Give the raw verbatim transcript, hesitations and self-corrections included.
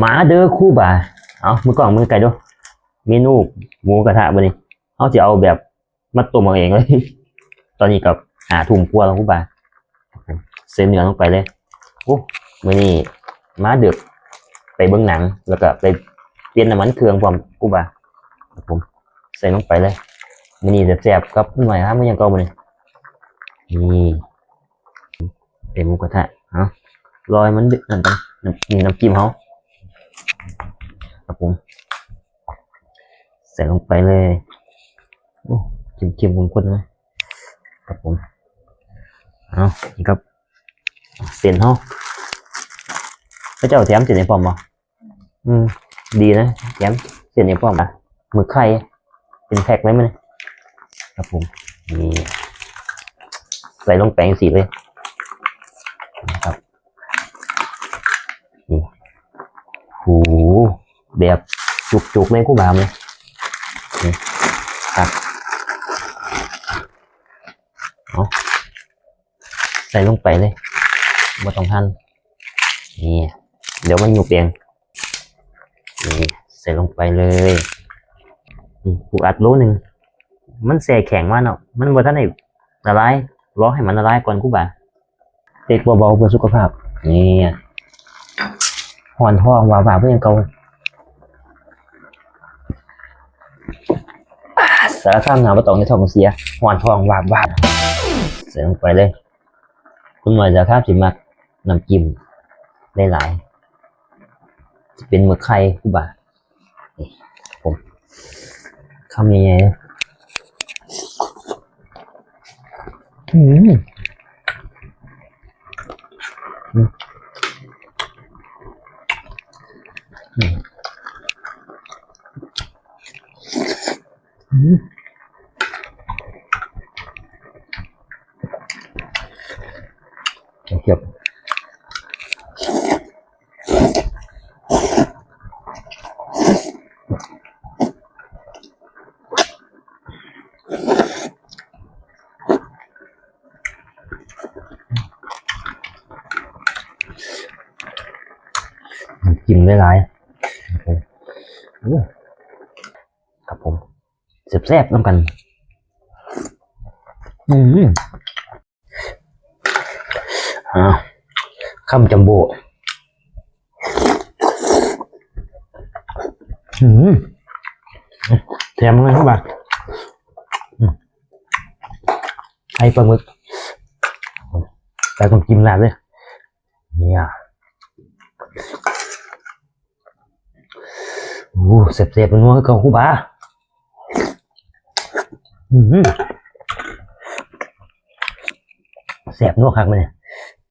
มาเด้อครูบา เอามือกล้องมือไกลดู เมนูหมูกระทะบัดนี้ เฮาสิเอาแบบมาต้มเอาเองเลย ตอนนี้ก็ห้าทุ่มกว่าแล้วครูบา ใส่เนื้อลงไปเลย โอ้ มื้อนี้มาดึก ไปเบิ่งหนัง แล้วก็ไปเปลี่ยนน้ำมันเครื่องพร้อมครูบา ครับผม ใส่ลงไปเลย มื้อนี้แซ่บๆ กับหน่วยครับ มื้อยังเก่ามื้อนี้ นี่ เป็นหมูกระทะ เอา รอให้มันเดือดนั่นก่อน น้ำ นี่น้ำจิ้มเฮา ครับผม ใส่ลงไปเลย โอ้ เค็มๆ ข้นๆ เลย ครับผม เอา นี่ครับ เส้นเฮา เขาเจ้าแถมเส้นให้พร้อมบ่ อืม ดีนะ แถมเส้นให้พร้อมนะ หมึกไข่ เป็นแพ็คเลยมั้ยเนี่ย ครับผม นี่ ใส่ลงไปจั่งซี้เลย นะครับ นี่ โห แบบจุกๆ เลยครูบา เลย นี่ ครับ เอา ใส่ลงไปเลย บ่ต้องหั่น นี่ เดี๋ยวมันยุบเอง นี่ ใส่ลงไปเลย นี่ ปูอัดโลหนึ่ง มันแช่แข็งมาเนาะ มันบ่ทันได้ละลาย รอให้มันละลายก่อนครูบา เฮ็ดเบาๆ เพื่อสุขภาพ นี่ ฮ้อนท้องวาบๆ คือหยังเก่า สารภาพหนาวบ่ต้องให้ท้องเสีย ฮ้อนท้องวาบๆ ใส่ลงไปเลย คุณหน่อยสารภาพสิมักน้ำจิ้มหลายๆ สิเป็นหมึกไข่ครูบา นี่ ผม คำใหญ่ๆ เลย อืม อืม อืม อืม เก็บ น้ำจิ้มหลายๆ โอ้ ครับผม แซ่บๆ นำกัน อืม อ่า คำจัมโบ้ อืม แถมเลยเข้าไป อืม ไข่ปลาหมึก แต่ต้องกินหลายเลย เนี่ย โอ้ แซ่บๆ นัวคือเก่าครูบา อืม แซ่บนัวคักมื้อนี้